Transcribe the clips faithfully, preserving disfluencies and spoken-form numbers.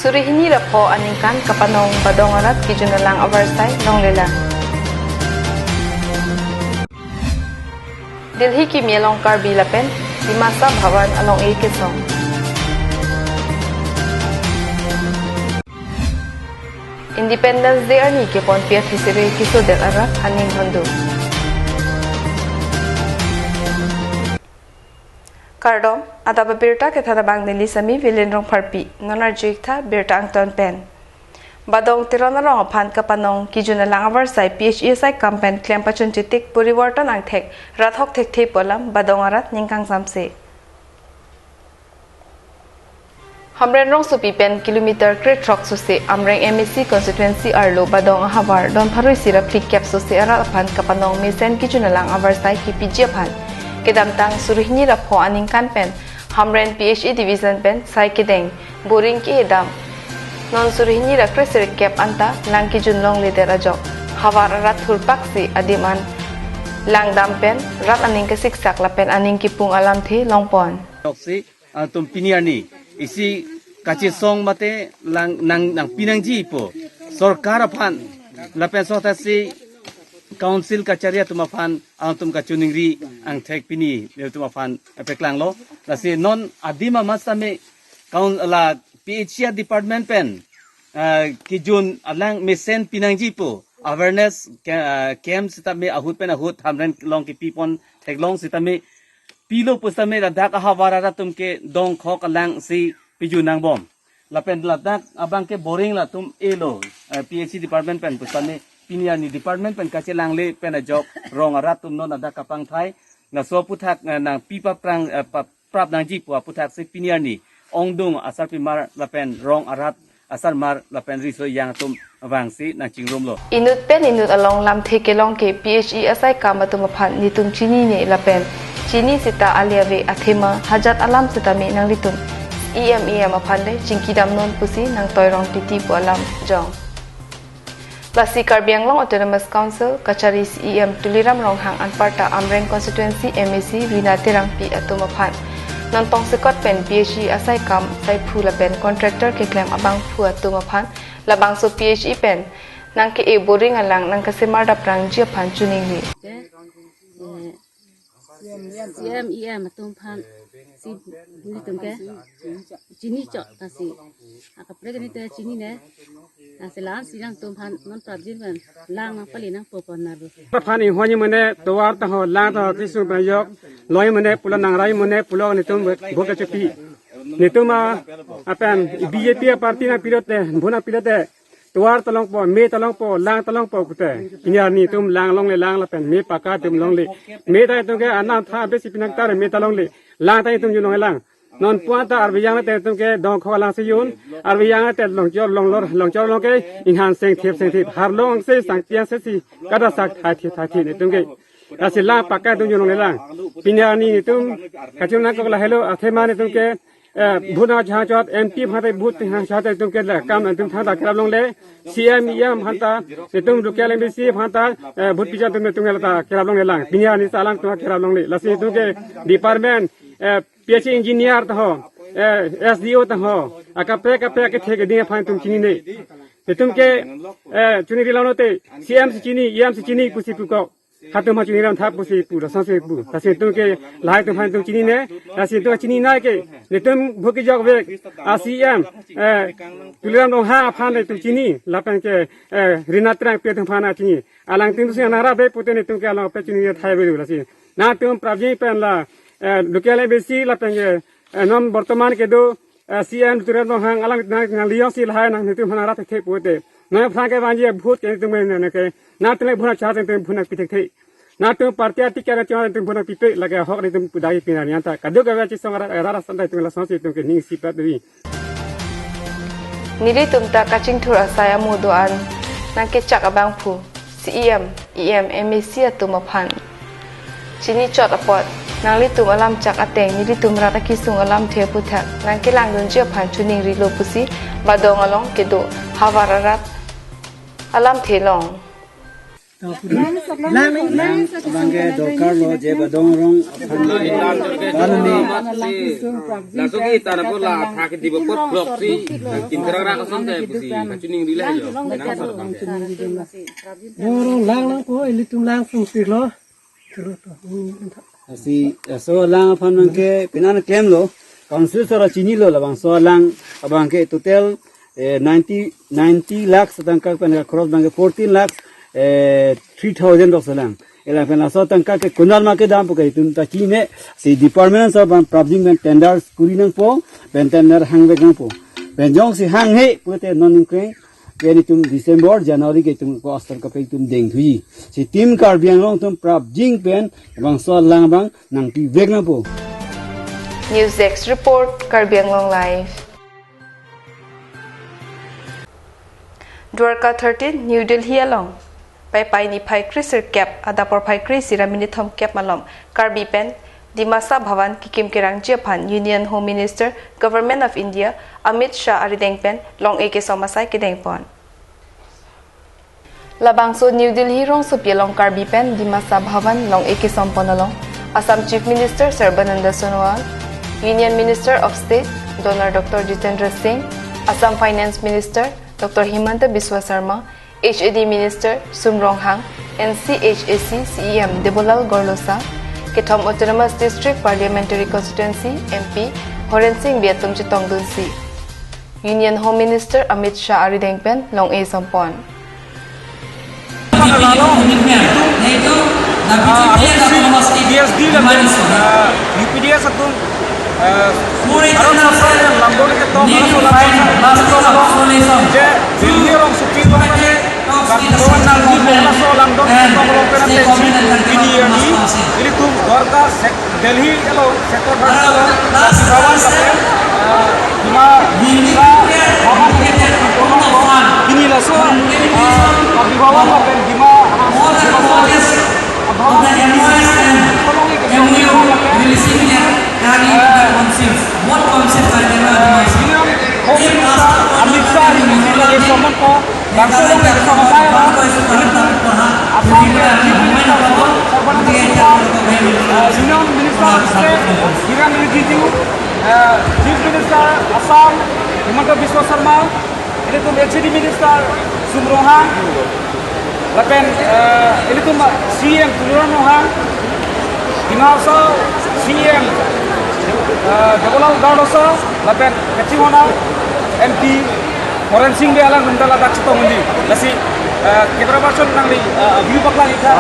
Suri hini ra pho aningkan kapanong Badong arat kejun alang avarsai longlelang. Delhi kimi along Karbi lapen Dimasa Bhavan along-e kesong. Independence Day arni keponpi athesere kesodet arat aning hondo. Kardom, adap abirta kethan abang neli sami Vilen Rongpharpi, non arju-ik tha birta angton pen. Badong Teron arong aphan kapanong kejun alang avarsai P H E asai kam pen klem pachun chetik porivartan angthek rat hok thekthe pu alam Badong arat ning kangsamse. Hamren rongsopi pen kilometer krethrok sose Amreng M A C constituency arlo Badong ahavar don pharo isi ra phlikep sose arat aphan kapanong mesen kejun alang avarsai kepiji aphan kedamtang suri hini ra pho aningkan pen Hamren P H E division pen sai kedeng boring kehedam. Non suri hini ra kreserkep anta lang kejun longledet ajok havar arat thurpaksi adim an langdam pen rat aning kesiksak lapen aning kepung alamthe longpon. Toksi, ah, atum pini arni isi kachesong mate lang nang nangpi nangji pu sorkar aphan lapen sotasi council kachari atum aphan atum kachiningri angthek pini atum aphan peklanglo. Lasi non adim amat sami kaun la P H E department pen, ah, kejun alang mesen pi nangji pu awareness ke-, ah, camp sitame ahut pen ahut Hamren along kepipon theklong sitame pilo pusitame ladak ahavar arat atum ke dongkhok alang si pejun nangbom. Lapen ladak abang ke boring latum elo, eh, P H E department pen pusitame pini arni department pen kachelangle pen ajok rong arat atum non ladak kapangthai. Laso aputhak, eh, nangpi paprang, eh, pa-, prap nangji pu aputhak si pini arni ongdung asarpimar lapen rong arat asarmar lapen riso ejang atum vangsi nangchingrumlo. Inut pen inut along lamthe kelong ke P H E asai kam atum aphan netum chinine lapen chini seta ale ave athema hajat alam sitame nanglitum E M, E M aphan le chingki damnon pusi nangtoirong titi pu alam jong. Lasi Karbi Anglong Autonomous Council kachari C E M Tuliram Ronghang anparta Amreng constituency M A C Rina Terangpi atum aphan non tongsekot pen P H E asai kam saiphu lapen contractor keklem abangphu atum aphan labangso P H E pen nangke-e boring alang nangkesemar daprangji aphan chiningri. Eh, C M, E M atum aphan si nelitum ke chini chot ta si. Akaprek nelitum chinine. Lasi la-an si nangtum aphan non prapjin pen lang nangpali nangpo pon naro. Aphan inghon mene tovar ta ho lang ta ho kesung pen ajok. Loi mene pulo nangrai mene pulo netum vote kachepi. Netum a apen B J P a party nangpilote, vote nangpilote. Tovar ta longpo, me ta longpo, lang ta longpo pute. Pini arni netum lang longlelang lapen me pakka atum longle. Me ta netum ke anam tha besi pinang tar me ta longle. Lang ta netum jun longlelang. Non puan ta arve yang te netum ke dongkhok alang si jun. Arve yang te longchor longlor, longchor long ke inghan sengthip sengthip. Harlong se sangtiang se si kada sak thai thi thai thi netum ke. Lasi lang pakka netum jun longlelang. Pini arni netum kachun nangkok lahelo athema netum ke eh, vote nangchehang chot, M P aphan ta vote nangchehang chot, netum ke la kam netum thangta kerap longle, C M, E M aphan ta, netum local M A C aphan ta, eh, vote pija netum netum la ta kerap longlelang. Pini arni ta alangtum kerap longle. Lasi netum ke department, eh, P H E engineer ta ho, eh, S D O ta ho, akaprek kaprek kethek ding aphan netum chinine. Netum ke, eh, chuningri lano te, C M si chini, E M si chini pusi pukok. Hatum ha chini ram thap pusi pu, lasonsi pu. Lasi netum ke lahai atum aphan netum chinine, lasi netum chinine ke, netum vote kejok ave, a C M, eh, Tuliram Ronghang aphan netum chini, lapen ke, eh, Rina Terangpi atum aphan chini. Alangtum si nang ra ave pute netum ke along pe chini thai ave lasi. Nangtum prapjin pen la, eh, local M A C lapen ke, eh, non bortoman kedo, eh, C M Tuliram Ronghang alang nang, nang liyong si lahai nang netum aphan ra thekthe pute. Nangphan kevangji vote ke netum nang ke. Nangtum le vote nangchehang netum vote nangpi thekthe. Nangtum party a-ticket nangchehang netum vote nangpipe lake ahok netum pudai pina nianta. Kadokave chesong arat arat asan netum lasonsi netum ke ning sipat devi. Nelitum ta kachingthur asai amu do-an nangkechak abangphu C E M, E M, M A C atum aphan chini chot apot, nanglitum alam chak ateng nelitum rat akesung alamthe aphuthak nangkelangdunji aphan chiningrilo pusi Badong along kedo havar arat alamthe long. Lang, lang, lang, abang ke dorkar lo, je badong rong aphan ke. Laso ke tara ko la thak di bapot blok si, kin kerang rak asam te pusi, kachuning rila jo, menang sar abang ke. Rong rong lang lang po, ilitum lang sung sir lo. Lasi, laso alang aphan abang ke, pinan klem lo, council sara chini lo, labangso alang abang ke total, eh, ninety, ninety lakhs atangka pen ka-cross abang ke fourteen lakhs, eh, three thousand rok selang. Ela pen laso atangka ke konat ma kedam pu ke itum ta chini, si department so abang prapjin pen tenders kuri nangpo, pen tender hangvek nangpo. Pen jongsi hanghe pute non ningkreng, pen itum December, January ke itum ko astar kape itum dengthuji. Si Team Karbi Anglong atum prapjin pen, labangso alang abang nangpivek nangpo. News Desk Report, Karbi Anglong Live. Dwarka thirteen, New Delhi along Paipai niphai kre sirkep, adap porphai kre isi ra minit thomkep malom, Karbi pen Dimasa Bhavan kekim kerangji aphan Union Home Minister, Government of India, Amit Shah arideng pen long-e kesom asai kedengpon. Labangso New Delhi rongsopi along Karbi pen Dimasa Bhavan long-e kesompon along Assam Chief Minister Sarbananda Sonowal, Union Minister of State, Donor Doctor Jitendra Singh, Assam Finance Minister Doctor Himanta Biswa Sarma, H A D Minister Sum Ronghang, N C H A C C E M Debolal Gorlosa, kethom Autonomous District Parliamentary Constituency M P Horen Sing Bey atum chetongdunsi Union Home Minister Amit Shah arideng pen long-e sompon. P S D lapen, ah, U P D S atum, ah, aro sasar yang lamdon ke tong, aro so lamdon ke tong, je Delhi rongsopi tong, kan kawan nangji pen so lamdon ke tong, long pen ate si ini ya ni, ilitum Dwarka sek-, Delhi along, sector first along, Bhavan lapen, ah, Dima, Dima, Bhavan, ini laso, ah, Bhavan lapen Dima, ah, Bhavan, Amit Shah, ini lagi soman ko, bangso along lagi soman ko, Assam, Chief Minister, Sarbananda Sonowal, eh, Union Minister of State, Kiren Rijiju, eh, Chief Minister Assam, Himanta Biswa Sarma, ilitum H A D Minister Sum Ronghang, lapen, eh, ilitum C E M Tuliram Ronghang, Dima Hasao C E M, eh, Debolal Gorlosa, lapen kachinghon a M P Horen Sing Bey alang atum ta ladak chetong undi. Lasi, eh, camera person nangli, eh, view paklang-ik tha.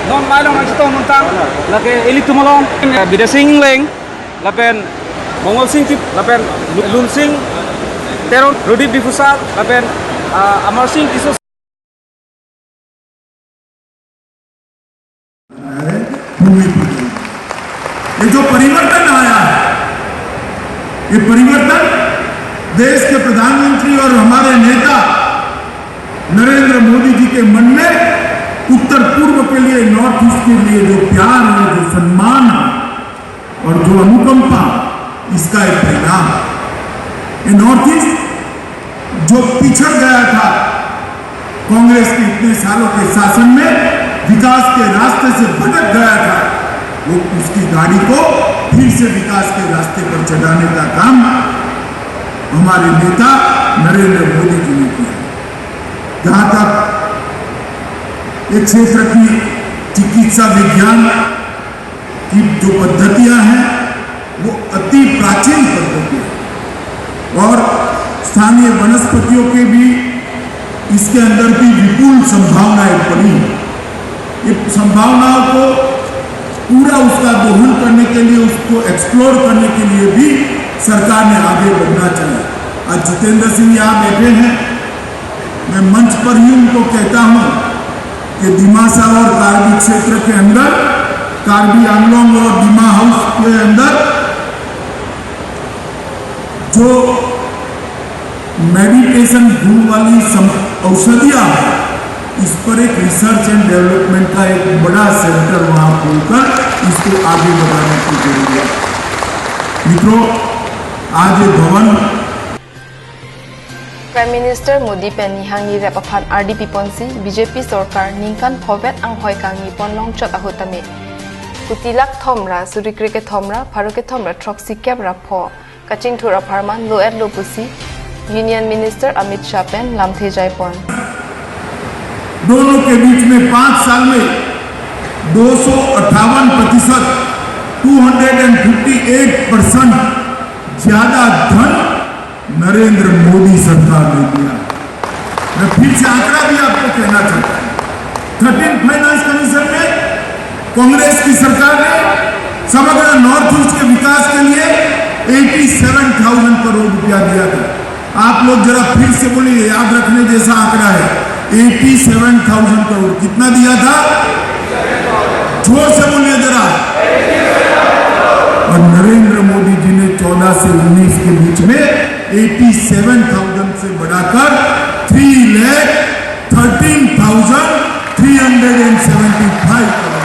Non mai along nangchetong nangtang. Lake ilitum along, eh, Bidya Sing Engleng, lapen Mongol Sing Tip, lapen Lu-, Lun Sing Teron, Radip Diphusa, lapen, ah, Amar Sing Tisso. है भूमि पूजन। ये जो परिवर्तन आया है, ये परिवर्तन देश के प्रधानमंत्री और हमारे नेता नरेंद्र मोदी जी के मन में उत्तर पूर्व के लिए, नॉर्थ ईस्ट के लिए जो प्यार है, जो सम्मान है, और जो अनुकंपा, इसका एक परिणाम है। ये नॉर्थ ईस्ट जो पिछड़ गया था कांग्रेस के इतने सालों के शासन में, विकास के रास्ते से भटक गया था, वो उसकी गाड़ी को फिर से विकास के रास्ते पर चढ़ाने का काम हमारे नेता नरेंद्र मोदी जी ने किया। जहां तक ये क्षेत्र की चिकित्सा विज्ञान की जो पद्धतियां हैं, वो अति प्राचीन पद्धति है और स्थानीय वनस्पतियों के भी इसके अंदर भी विपुल संभावनाएं पड़ी हैं। ये संभावनाओं को पूरा उसका दोहन करने के लिए, उसको एक्सप्लोर करने के लिए भी सरकार ने आगे बढ़ना चाहिए। आज जितेंद्र सिंह यहाँ बैठे हैं, मैं मंच पर ही उनको कहता हूं कि दिमासा और कार्बी क्षेत्र के अंदर, कार्बी आंगलोंग और दिमा हाउस के अंदर जो मेडिटेशन गुण वाली सम-, औषधियां हैं, इस पर एक रिसर्च एंड डेवलपमेंट का एक बड़ा सेंटर वहां खोलकर इसको आगे बढ़ाने की जरूरत है। मित्रों, आज ये भवन Prime Minister Modi pen nihang nirep aphan ardi piponsi B J P sorkar ningkan phovet anghoi kangni pon longchot ahut tame kuti lakh thom ra suri kre kethom ra pharo kethom ra throksi kep ra pho kachingthur apharman lo-etlo pusi Union Minister Amit Shah pen lamthe jaipon. दोनों के बीच में पांच साल में दो सौ अट्ठावन प्रतिशत, two hundred and fifty eight percent ज्यादा धन नरेंद्र मोदी सरकार ने दिया। मैं फिर से आंकड़ा भी आपको कहना चाहता हूँ, थर्टीन फाइनेंस कमीशन में कांग्रेस की सरकार ने समग्र नॉर्थ ईस्ट के विकास के लिए एटी सेवन थाउजेंड करोड़ रुपया दिया था। आप लोग जरा फिर से बोलिए, याद रखने जैसा आंकड़ा है, एटी सेवन थाउजेंड करोड़। कितना दिया था? जोर से बोलिए जरा। और नरेंद्र मोदी जी ने चौदह से उन्नीस के बीच में एटी सेवन थाउजेंड से बढ़ाकर three lakh thirteen thousand three hundred and seventy five crore.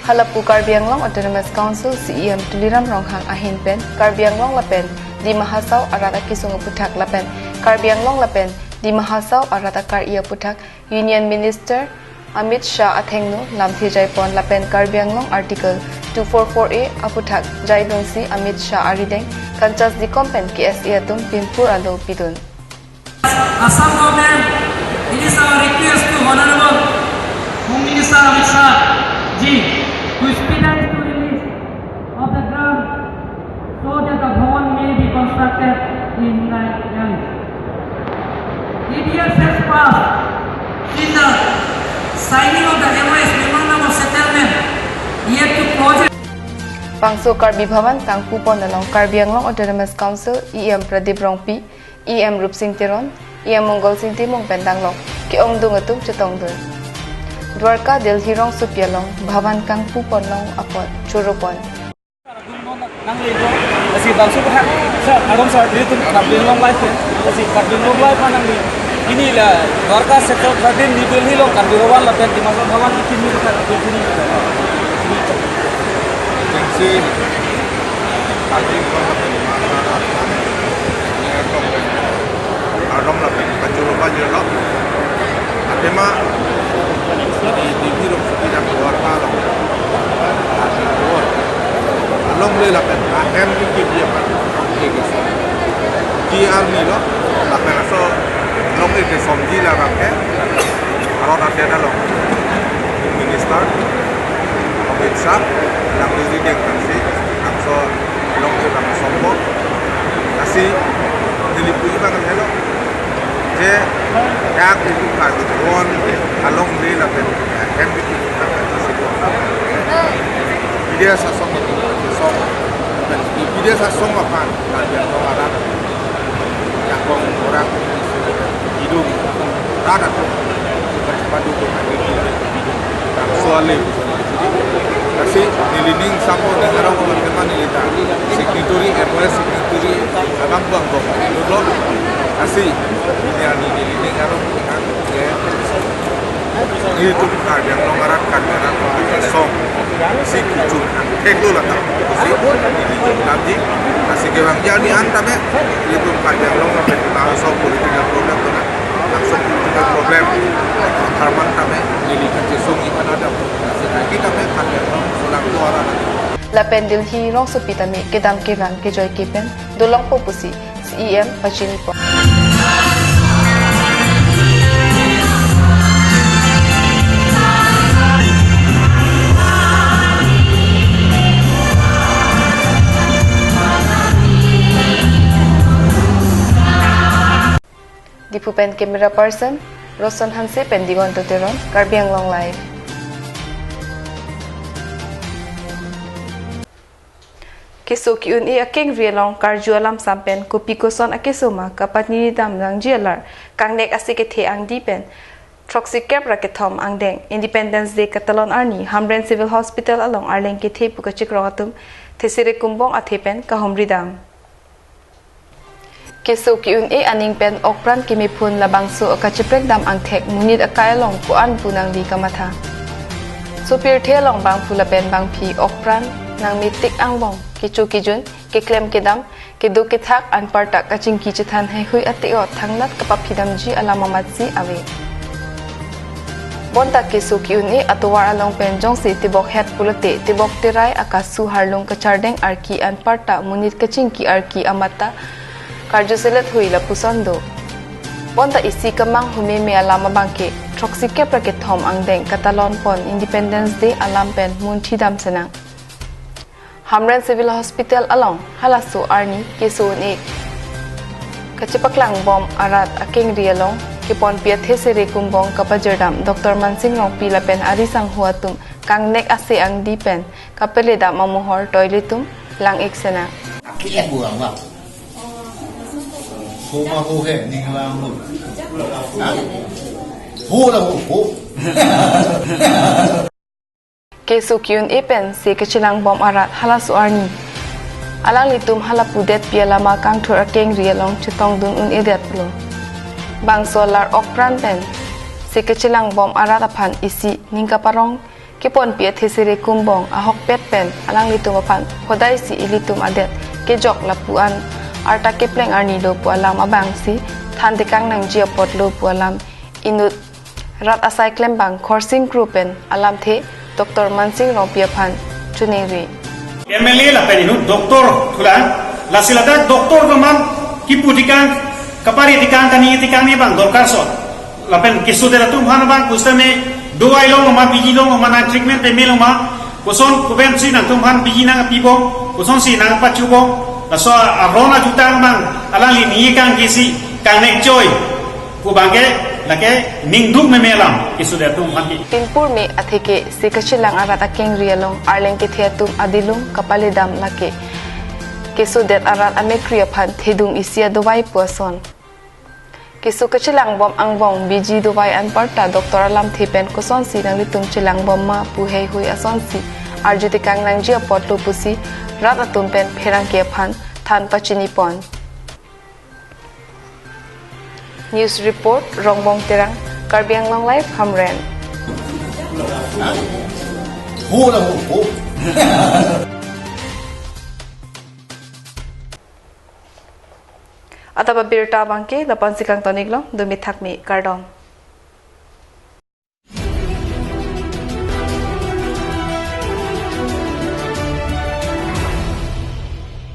Halapu Karbi Anglong Autonomous Council C E M Tuliram Ronghang ahin pen Karbi Anglong lapen Dima Hasao arat akesung aputhak lapen Karbi Anglong lapen Dima Hasao arat akar-i aputhak Union Minister Amit Shah athengno lamthe jaipon lapen Karbi Anglong Article two four four A aputhak jaidunsi Amit Shah arideng Kanchas Dikom pen K S A atum pimpur alo pidun. Assam government, it is our request to Honorable Home Minister Amit Shah ji to expedite the release of the grant so that the Bhawan may be constructed in nine years. Eight years has passed since the signing of the M O S, Memorandum of Settlement, yet the project. Bangso Karbi Bhawan kangpupon along Karbi Anglong Autonomous Council E M Pradip Rongpi, E M Rupsing Teron, E M Mongol Sing Timung pen danglok ke-ongdung atum chetongdun. Dwarka Delhi rongsopi along Bhawan kangpupon along apot choro pon. Nangli do, lasi bangso aputhak, sir, adom sir, di tum Karbi Anglong Live pen, lasi Karbi Anglong Live ma nangli. Pini la Dwarka Sector thirteen New Delhi along Karbi Bhawan lapen Dima Hasao Bhawan ikimi aputhak, ikimi aputhak. Agency, Karbi Anglong lapen Dima Hasao Bhawan. Ardom lapen pachoro pajirlo. Athema di di biro kita keluar palo. Alongle lapen ahem di dia pan. G R ni lo. Lapen laso alongle kesomji labang ke. Arot atia lo. Minister Amit Shah, nangli deng tangsi, nangso alongle bang sombong. Lasi neli puji bang helo. Je, dak itu Karbi Anglong alongle lapen M B P lapen lasi. Bidya sasong song. Bidya sasong aphan, Karbi Anglong arat. Jakong orang hidung rada tu. Cepat-cepat duduk lagi di hidung. Soalnya. Lasi neli ning sapo ning arong orang teman neli ta. Signatory, M O S signatory, abang buang buang. Duduk. Lasi, ini ani neli ning arong dengan, ya. Itum Karbi Anglong arat, Karbi arat, Karbi song. Si kuchum angthek lo lata. Si, ini jumlah di. Lasi kevang jadi anta me. Itum Karbi Anglong lapen Dima Hasao political problem tu na. Langsung political problem. Harman tame. Neli kachesong ikan ada. Lasi kita me Karbi Anglong sulang tu arat. Lapen Delhi rongsopi tame kedam kevang kejoi kepen dolongpo pusi C E M pachinipon. Diphu pen camera person Roson Hanse pen Digonto Teron, Karbi Anglong Live. Keso ki-un-e akengri along karju alam sam pen kopi koson akeso ma kapani dam nangji alar kangnek ase kethe angdi pen throksi kep ra kethom angdeng Independence Day katalon arni Hamren Civil Hospital along arleng kethe pu kachikrong atum thesere kumbong athe pen kahumri dam. Keso ki-un-e aning pen okpran kemephun labangso akachiprek dam angthek monit akai along ko-an pu nangli kamatha. Sopirthe along bangphu lapen bangphi okpran nangmetik angbong kecho kejun keklem kedam Kedo kethak anparta kachingki chethan heihui ate-o thangnat kapaphidamji alam amatsi ave. Bonta keso ki-un-e atovar along pen jongsi tebok het pulote tebok terai akasu harlung kachardeng arki anparta monit kachingki arki amat ta karjuselet hui lapuson do. Bonta isi kemang humeme alam abangke throksi kep ra kethom angdeng katalon pon Independence Day alam pen munthi dam senang. Hamren Civil Hospital along halaso arni keso un-e kachepaklang bom arat akengri along keponpi athe sere kumbong kapajirdam Doctor Mansing Rongpi lapen ari sangho atum kangnek ase angdi pen kapeledam amohor toiletum lang-ik senang. Aki buang bang. Ho ma ho he, ning lang ho. Ha? Ho la ho, ho. Keso ki-un-e pen se kachelang bom arat halaso arni alanglitum hala pudetpi alama kangthur akengri along chetongdun un-edetlo. Bangso lar okpran pen se kachelang bom arat aphan isi ning kaparong keponpi athe sere kumbong ahokpet pen alanglitum aphan phodaisi ilitum adet kejok lapu-an arta kepleng arni lo pu alam abangsi than tekang nangji apot lo pu alam inut rat asai klembang Khorsing Kro pen alamthe Doctor Mansing Rongpi aphan choningri. M L A lapen inut doctor thulang, lasi ladak doctor atum aphan kipu tekang, kapari tekang, kani tekang ni bang dorkar so. Lapen kesodet atum aphan bang kusitame dawai long ma, biji long ma, na treatment peme long ma, koson kopen si nangtum aphan biji nangpibom, kosonsi nangpachubom, laso aron ajutang bang alangli ni kang kisi kangnek choi. Pu abangke lake ningduk meme alam kesodet atum aphan ke. Pinpur me atheke se kachelang arat akengri along arleng kethe atum adilung kapaledam lake kesodet arat amekkri aphan thedung isi adawai pu ason. Keso kachelang bom angbong biji dawai anparta doctor alamthe pen kosonsi nanglitum chelang bom ma pu heihui asonsi arju tekang nangji apot lo pusi rat atum pen pherangke aphan than pachini pon. News report, Rongbong Terang, Karbi Anglong Live, Hamren. Ho la ho, ho. Adap abirta abangke lapu-ansi kangton-iklo, dumi thakmi, kardom.